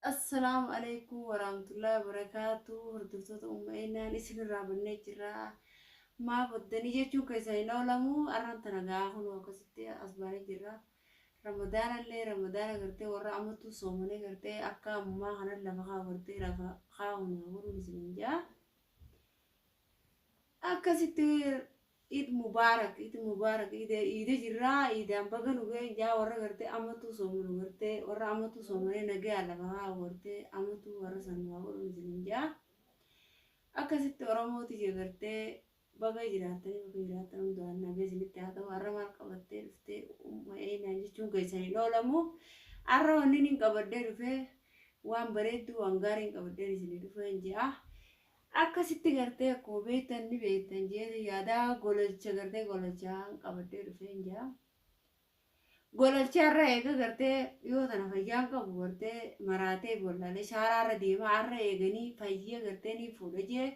Assalaamu alaikum warahmatullahi wabarakatuh. Hordoftoota Umma Einaan isinirraa bannee jirra. Maa boddanii jechuun keessan hin oolamu. Arran tana gaa kunoo akkasitti as baanee jirra. Ramadaana illee ramadaana gartee warra amattuu soomanee gartee akka ammaa kanan lafa kaa'u gartee lafa kaa'u nu godhuun isinin jaa. Akkasitti Eid Mubarak Eid Mubarak Eid Eid jirraa Eidaan baga nu ga'e jaa warra gartee amatuu soomanu gartee warra amatuu soomanee nagayaan lafa kaa'u gartee amatuu warra san nu haa godhuun isinin jaa. Akkasitti Oromoo tiyya gartee baga jiraattanii baga jiraattan hundaan nagaa isinitti haa ta'u. Har'a maal qabattee dhuftee umma eenyaan jechuun keessan hin oolamu. Har'a wanni hin qabadhee dhufee waan bareedduu waan gaariin qabadheen isinii dhufeen jaa. Akkasitti gartee akkuma beektan ni beektan jeetiin yaada gololcha gartee gololchaan qabadhee dhufeen jira. Gololcha irra eega gartee dhiyoo tana fayyaan qabu gartee maraatee bollaalee shaaraa irra deemaa har'a eeganii fayyee gartee ni fuudha jee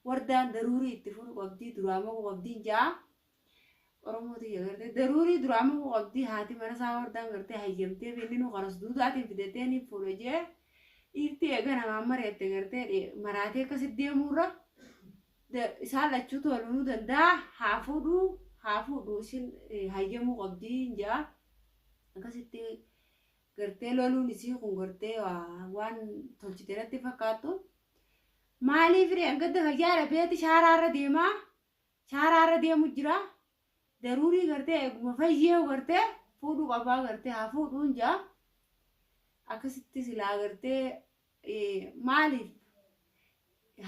wardaan daruurii itti fuudhu qabdii duraa maquu qabdiin ja'a. Oromoo tiyya gartee daruurii duraa maquu qabdii haati mana isaa wardaan gartee hayyamtee fi inni nu karas duudaatiin fidatee ni fuudha jee dhiirti eega namaan mari'atte gartee maraatee akkasitti deemuurra isaan lachuutu walunuu danda'a haa fuudhuu haa fuudhu isin hayyamuu qabdii ja'a akkasitti gartee loluun isii kun gartee waan tolchite natti fakkaattu maaliif ree angadda fayyaa dhabeeti shaaraarra deemaa Shaaraa irra deemu jira. Daruurii gartee eeguma fayyee gartee fuudhuu qabaa gartee haa fuudhuun jaa. Akkasitti silaa gartee maaliif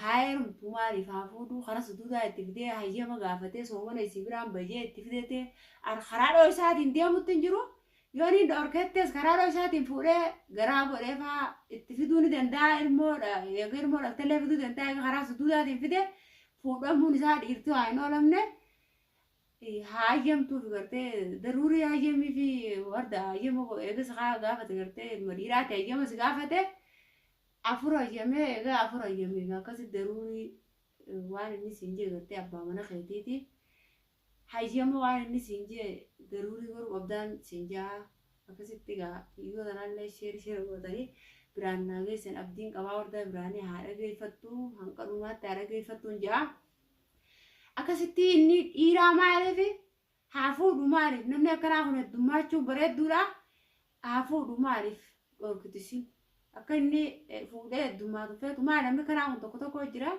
haa heerumtu maaliif haa fuudhuu karaa suduudaa itti fidee hayyama gaafatee soomana isii biraan bayyee itti fidatee karaa dhoo isaatiin deemutti hin jiru. Yoo inni dhorkettees karaa dhoo isaatiin fuudhee garaa godhee faa itti fiduu ni danda'a ilmoodha eega ilmoo dhaltellee fiduu danda'a eega karaa suduudaatiin fide fuudhamuun isaa dhiirtii waa hin oolamne haa hayyamtuuf gartee daruurii hayyamii fi warda hayyama eega si gaafate gartee ilma dhiiraati hayyama si gaafate afur hayyamee eega afur hayyamee akkasi daruurii waan inni siin jee gartee abbaa mana keetiiti Hayyama waan inni siin jee daruurii godhuu qabdaan siin jaa akkasitti egaa viidiyoo tanaallee sheer sheer gootanii biraan naa geessan abdiin qabaa wardaa biraanii haa dhageeffattu hanqa dhumaatti haa dhageeffattuun jaa akkasitti inni dhiiraa maaliif haa fuudhu maaliif namni akkanaa kun heddummaachuu bareedduudha haa fuudhu maaliif dhorkitu isin akka inni fuudhee heddummaatu feetu maal namni kanaa kun tokko tokko jira.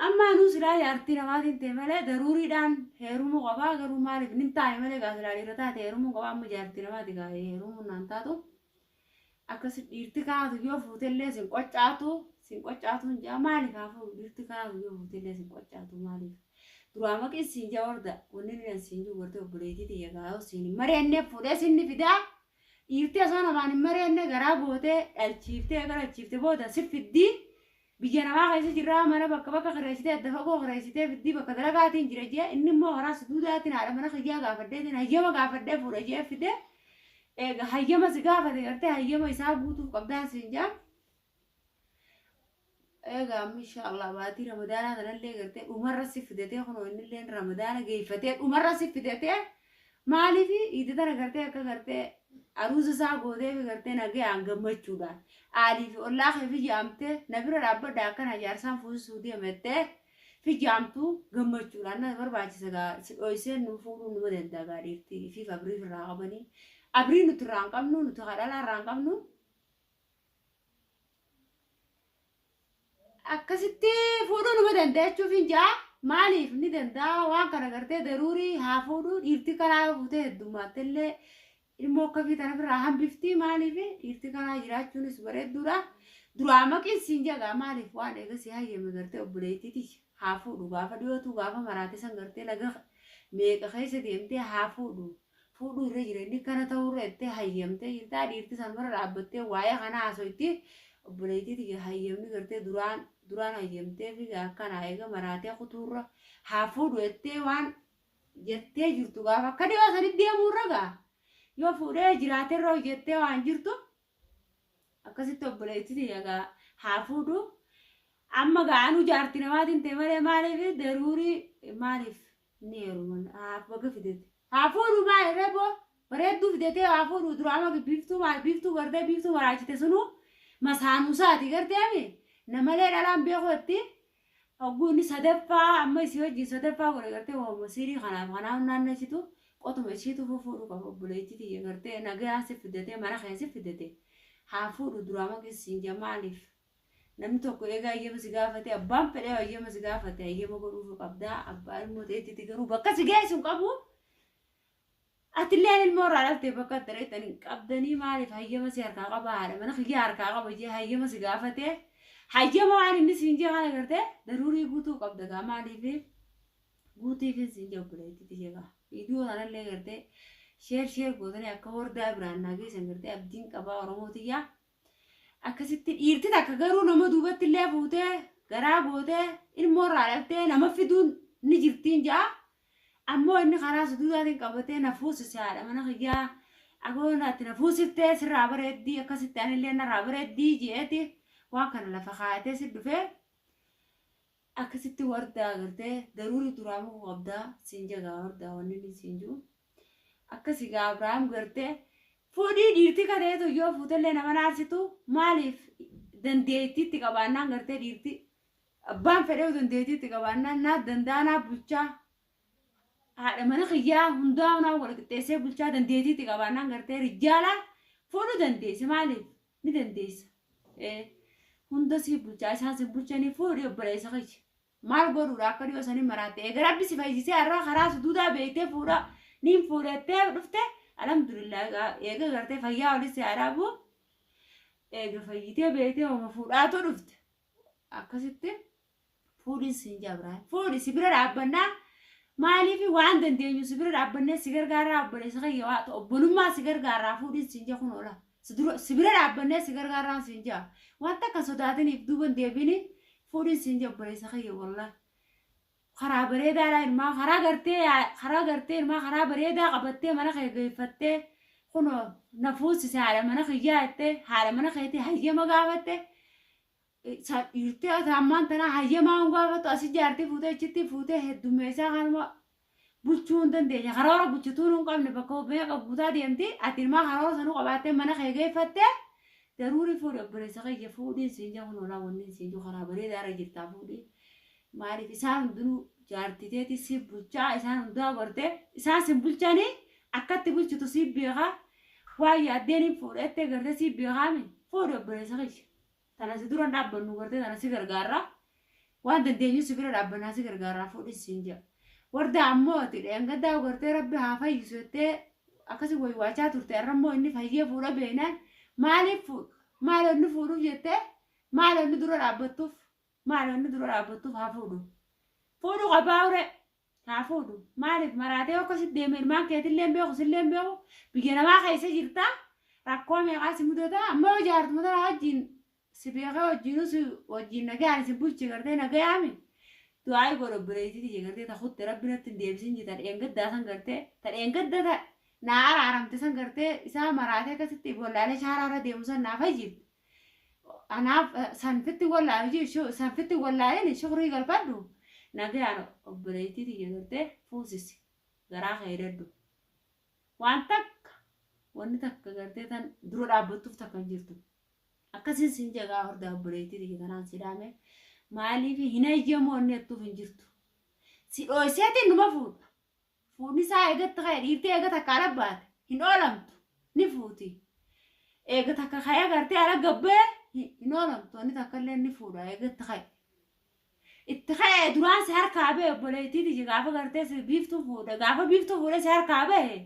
Amma anuu silaa jaartii namaatiin ta'e malee daruuriidhaan heerumuu qabaa garuu maaliif nin taane malee gaa silaa dhiira taate heerumuu qabaa amma jaartii namaati gaa heerumuun naan taatu akkas dhiirti kanaatu yoo fuutellee sin qoccaatu sin qoccaatu hin jaa maaliif haa fuudhu dhiirti kanaatu yoo fuutellee sin qoccaatu maaliif duraa maqin siin jaa warda wanni inni siin jiru gartee obboleettii tiyya gaa yoo siin hin mari'annee fuudhee sinni fidaa dhiirti osoo namaan hin mari'anne garaa gootee dhalchiiftee eega dhalchiifte booda si fiddii Biyya namaa keessa jirraa mana bakka bakka kireessitee adda fagoo kireessitee fiddii bakka dalagaatiin jira jee inni immoo karaa suduudaatiin haadha mana kiyyaa gaafadheetiin hayyama gaafadhee fuudha jee fide eega hayyama si gaafate gartee hayyama isaa guutuuf qabdaan siin jaa eega amma inshaallah baatii ramadaanaa tanallee gartee dhumarra si fidatee kunoo innilleen ramadaana geeffatee dhumarra si fidatee Maaliif iida tana gartee akka gartee aruuza isaa gooteefi gartee nagayaan gammachuudhaan aalii fi ollaa kee fi jaamtee na bira dhaabbadha akkana jaarsaan fuusisuu deema jettee fi jaamtu gammachuudhaan na barbaachisa gaa si dhoysee nu fuudhuu numa danda'a gaa dhiirti ifiif abrii irraa qabanii abrii nuti irraa hin qabnu nuti haa dhalaa irraa hin qabnu Akkasitti fuudhuu numa danda'a jechuuf hin ja'a. Maaliif ni danda'a waan kana gartee daruurii haa fuudhuu dhiirti karaa yoo fuutee heddummaattellee ilmoo akka fi tana irraa hambifti maaliif dhiirti karaa jiraachuunis bareedduudha. Duraa maqin siin jagaa maaliif waan eega si hayyame gartee obboleettiiti haa fuudhu gaafa dhiyootuu gaafa maraate san gartee laga meeqa keessa deemtee haa fuudhu. Fuudhuu irra jira inni kana ta'uu irra jettee hayyamtee jirtaa dhiirti san bira dhaabbattee waa'ee kana haasoyti obboleettii tiyya hayyamni gartee duraan duraan hayyamtee fi akkana eega maraatee kutuurra haa fuudhu jettee waan jettee jirtu gaafa akka dhiyoo sanitti deemuu irra gaa yoo fuudhee jiraate irra hojjettee waan jirtu akkasitti obboleettii tiyya gaa haa fuudhu amma gaa anuu jaartii namaatiin ta'e malee maaliif daruurii maaliif ni heeruman haa baga fidete haa fuudhu maal reboo bareedduu fidatee haa fuudhu duraa amma biiftuu maal biiftuu gartee biiftuu maraachite sunuu Masaanuusaati gartee namalee dhalaan beekuutti hogguu inni sadaffaa amma isii wajjin sadaffaa godhe gartee waamuma siirii kanaaf kanaaf naannessitu qotuma ishiitu fuudhuu qaba obboleettii tiyya gartee nagaa si fidatee mana kee si fidate haa fuudhu duraa maqisiin jaa maaliif namni tokko egaa hayyama si gaafate abbaan fedhee hayyama si gaafate hayyama godhuuf qabdaa abbaa ilmoo ta'etti garuu bakka si geessu hin qabu. Atilleen ilmoo irraa dhaltee bakka itti dheettan hin qabdanii maaliif hayyama si harkaa qaba haadha mana kiyya harkaa qaba jee hayyama si gaafate hayyama waan inni siin jee kana gartee daruurii guutuu qabda gaa maaliif guutuufin siin jee obboleettii tiyya gaa viidiyoo kanallee gartee sheer sheer gootanii akka hordaa biraan naa geessan gartee abdiin qabaa Oromoo tiyyaa akkasitti dhiirti takka garuu nama duubatti illee fuutee garaa gootee ilmoo irraa dhaltee nama fiduun ni jirtiin ja'a. Ammoo inni karaa suduudaatiin qabatee na fuusise haadha mana kiyyaa agoon ati na fuusiftee sirraa bareeddii akkasitti anillee narraa bareeddii je'eeti waan kana lafa kaayatee si dhufee akkasitti wardaa gartee daruuri duraa muka qabdaa siin jagaa wardaa wanni inni siin jiru akkasi gaa Abiraam gartee fuudhii dhiirti kateetu yoo fuutellee nama naarsitu maaliif dandeettiitti qabaannaan gartee dhiirti abbaan fedhee dandeettiitti qabaannaan naa danda'a naa bulchaa haadha mana kiyyaa hundaa naa wal qixxeessee bulchaa dandeettiitti qabaannaan gartee rijjaala fuudhuu dandeesse maaliif ni dandeessa. Hunda si bulchaa isaan si bulchanii fuudhii obboleessa kiyya. Maal godhuudha akka dhiyoo sanii maraatte eega rabbi si fayyisee har'a karaa suduudaa beektee fuudha niin fuudhattee dhufte alhamdulillah eega gartee fayyaa olis si haa eega fayyitee beektee homa fuudhaatu dhufte akkasitti fuudhiin siin jabraa fuudhi si bira dhaabbannaa maaliif waan dandeenyu si bira dhaabbannee si gargaaraa obboleessa kiyya waa obbolummaa si gargaaraa fuudhiin siin jaa kun oola si bira dhaabbannee si gargaaraa siin jaa wanta akka sodaatiniif duuban deebiini fuudhiin siin jaa obboleessa kiyya wallah karaa bareedaadha ilmaa karaa gartee ilmaa karaa bareedaa qabattee mana kee geeffattee kunoo na fuusise haadha mana kiyyaa jettee haadha mana keetii hayyama gaafatte dhiirtee ammaan tanaa hayyamaa hin gaafattu asi jaartii fuutee achitti fuutee heddummeessaa kanuma bulchuu hin dandeenya karoora bulchituu hin qabne bakka meeqa guutaa deemti ati ilmaa karoora sanuu qabaattee mana kee geeffattee daruurii fuudhi obboleessa kiyya fuudhiin siin jaa kun olaa wanni siin jiru karaa bareedaa irra jirtaa fuudhii maaliif isaan hundinuu jaartiteeti si bulchaa isaan hundaa gortee isaan sin bulchanii akkatti bulchitu si beekaa waan yaaddeen hin fuudhettee gartee si beekaami fuudhi obboleessa kiyya tana si dura dhaabbannu gartee tana si gargaarra waan dandeenyu si bira dhaabbannaa si gargaarraa fuudhi siin jaa warda ammoo ati dheengaddaa gartee rabbi haa fayyisu jettee akkasi waywaachaa turte har'a immoo inni fayyee fuudha beeknaan maaliif fuudha maal inni fuudhuuf jettee maal inni dura dhaabbattuuf maal inni dura dhaabbattuuf haa fuudhu fuudhu qabaa ure haa fuudhu maaliif maraatee akkasitti deeme ilmaan keetillee beeku sillee beeku biyya namaa keessa jirta rakkoo meeqaa si mudata amma yoo jaartuma tana wajjin si beekee wajjinuu si wajjin nagaan si bulchi gartee nagayaami du'aa godhu obboleettii tiyya gartee ta kutte rabbi natti hin deebisin jita dheengaddaa san gartee ta dheengadda ta naa araaramte san gartee isaa maraatee akkasitti wallaalee shaaraarra deemu san naa fayyifte anaaf sanfitti wallaalee sanfitti wallaaleen shukurii galfadhu nagayaan obboleettii tiyya gartee fuusisi garaa kee hidhadhu waan takka wanni takka gartee tan dura dhaabbattuuf takka hin jirtu akkasiin siin jagaa hordaa obboleettii tiyya tanaan si dhaame maaliif hin hayyamu wanni hattuuf hin jirtu si dhooyseetiin numa fuudha fuudhni isaa eegatti ka'e dhiirtee eega takka ala baate hin oolamtu ni fuuti eega takka ka'ee gartee ala gabbee hin oolamtu wanni takka illee ni fuudha eegatti ka'e itti ka'e duraan si harkaa ba'e obboleettii tiyya gaafa gartee si biiftuu fuudha gaafa biiftuu fuudhee si harkaa ba'e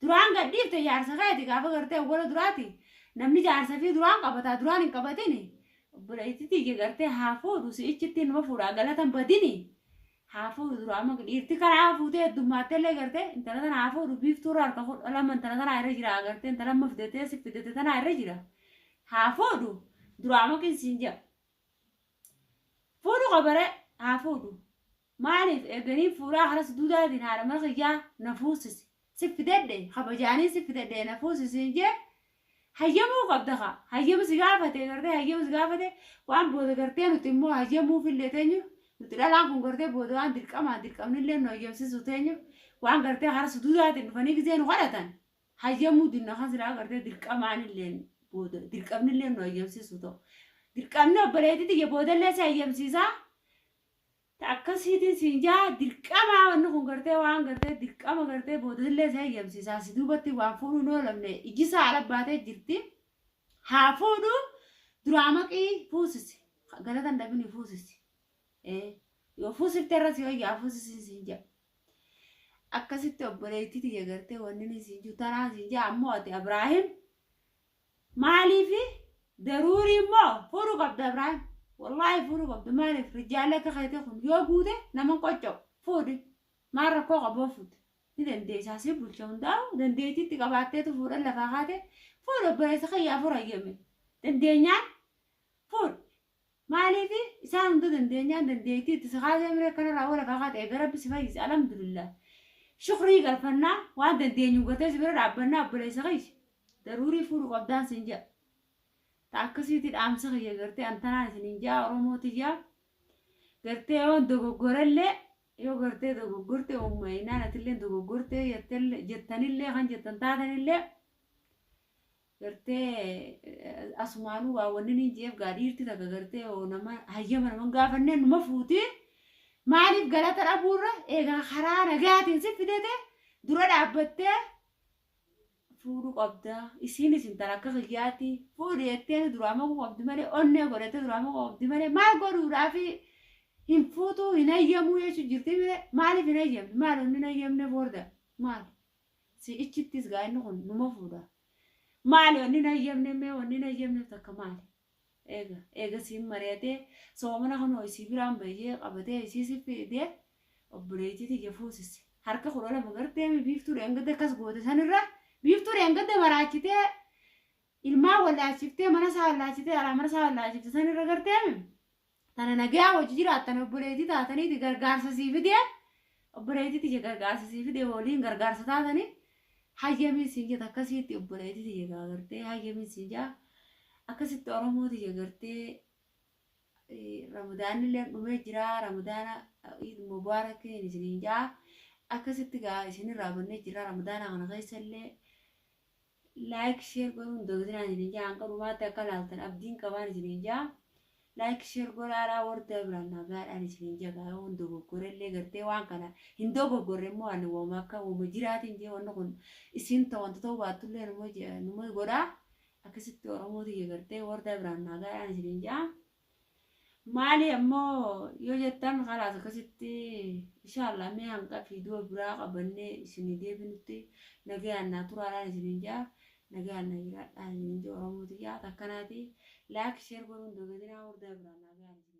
duraan gad dhiifte jaarsa ka'eeti gaafa gartee awwala duraati namni jaarsa fi duraan qabataa duraan hin qabatini obboleettii tiyya gartee haa fuudhu si'ichitti numa fuudha galatan badini haa fuudhu duraa amma dhiirti karaa fuutee heddummaatteellee gartee intala tana haa fuudhu biiftuu irra harka kudha lama intala tanaa irra jira gartee intala amma fidatee si fidate tanaa irra jira haa fuudhu duraa maqin siin jedha fuudhu qabare haa fuudhu maaliif eeganii fuudhaa karas duudaatiin haadha mana kiyyaa na fuusisi si fidadhe kabajaanii si fidadhe na fuusisi jee hayyamuu qabda kaa hayyama si gaafate gartee hayyama si gaafate waan booda gartee nuti immoo hayyamuuf illee teenyu nuti dhalaan kun gartee booda waan dirqamaa dirqamnillee nu hayyamsiisu teenyu waan gartee karas duudaatiin dhufanii gizee nu kadhatan hayyamuu dinna kan silaa gartee dirqamaan illee Booda dirqamni illee nu hayyamsiisu ta'u. Dirqamni obboleettii tiyya boodallee si hayyamsiisaa. Akkasiitiin siin jaa dirqama wanni kun gartee waan gartee dirqama gartee boodallee si hayyamsiisaa. Si duubatti waan fuudhuu hin oolamne ijjisaa ala baatee jirti. Haa fuudhu duraa maqii fuusisi. Galata hin dhabini fuusisi. Yoo fuusifte irra si wayyaa fuusisi siin jaa. Akkasitti obboleettii tiyya gartee wanni inni siin jiru tanaa siin jaa. Ammoo ati Abraahim maaliif daruurii immoo fuudhuu qabda Abraahim? Wallaahi fuudhuu qabda. Maaliif rijaalli akka keetii kun yoo guute nama qocca'u fuudhi. Maal rakkoo qaboo fuute? Ni dandeessaa si bulcha hundaa'u dandeettiitti qabaatteetu fuudhan lafaa kaate fuudhi obboleessa kiyyaa afur hayyame. Dandeenyaan fuudhi. Maaliif isaan hunda dandeenyaan dandeettii itti si kaasee miree kanarraa wal lafaa kaate eega rabbi si fayyise alhamdulillah. Shukrii galfannaa waan dandeenyu gartee si bira dhaabbannaa obboleessa kiyya. Daruurii fuudhu qabdaan siin jedha. Ta akkasiitti dhaamsa kiyya gartee antanaan isiniin jaa Oromoo tiyyaa. Gartee yoo dogoggorellee yoo gartee dogoggorte uummainaan atillee dogoggorte jettanillee kan jettan taatanillee gartee asumaanuu waa wanni niin jeef gaa dhiirti takka gartee yoo nama hayyama nama gaafannee numa fuuti. Maaliif galata dhabuurra eegaa karaa nagaatiin si fidete dura dhaabbattee fuudhuu qabda. Isiinis intala akka kiyyaatti fuudhi jettee duraa maquu qabdi malee onnee godhattee duraa maquu qabdi malee maal godhuudhaaf hin fuutuu hin hayyamuu jechuun jirti malee maaliif hin hayyamne maal onni hin hayyamne boorda maal si'ichittis gaa inni kun numa fuudha. Maali wanni hin hayyamne mee wanni hin hayyamne takka maali? Eega eega siin mari'atee soomana kunoo isii biraan bayyee qabatee isii si fidee obboleettii tiyya fuusise. Harka 12 gartee biiftuu dheengadda akkas goote sanirra biiftuu dheengadda maraachitee ilmaan wallaachiftee mana isaa wallaachitee alaa mana isaa wallaachifte sanirra gartee tana nagaa hojii jiraattan obboleettii taataniiti gargaarsa sii fidee obboleettii tiyya gargaarsa sii fidee waliin gargaarsa taatanii hayyamii siin jeta akkasitti obboleettii tiyya gartee hayyamii siin jaa akkasitti Oromoo tiyya gartee Ramadaanni illee dhumee jira. Ramadaana Iid Mubaarakiin isiniin jaa akkasitti gaa isinirraa bannee jira. Ramadaana kana keessa illee like share godhuun dagatinaan isiniin jaa hanga dhumaatti akka laaltan abdiin qabaan isiniin jaa like share godhaadhaa warda biraan nagaadhaan isiniin jaa gaa waan dogoggore illee gartee waan kana hin dogoggorre immoo ani wooma akka wooma jiraatiin jee wanni kun isin ta wanta ta'uu baattullee numa godhaa akkasitti Oromoo tiyya gartee warda biraan nagaadhaan isiniin jaa. Maali ammoo yoo jettan kalaas akkasitti inshaallah mee hanqa fiidoo biraa qabannee isinii deebinutti nagayaan naa turaadhaan isiniin jaa nagayaan naa jiraadhaan isiniin jaa Oromoo tiyyaa takkanaati like share godhuun dagatinaa warda biraan nagayaan isiniin.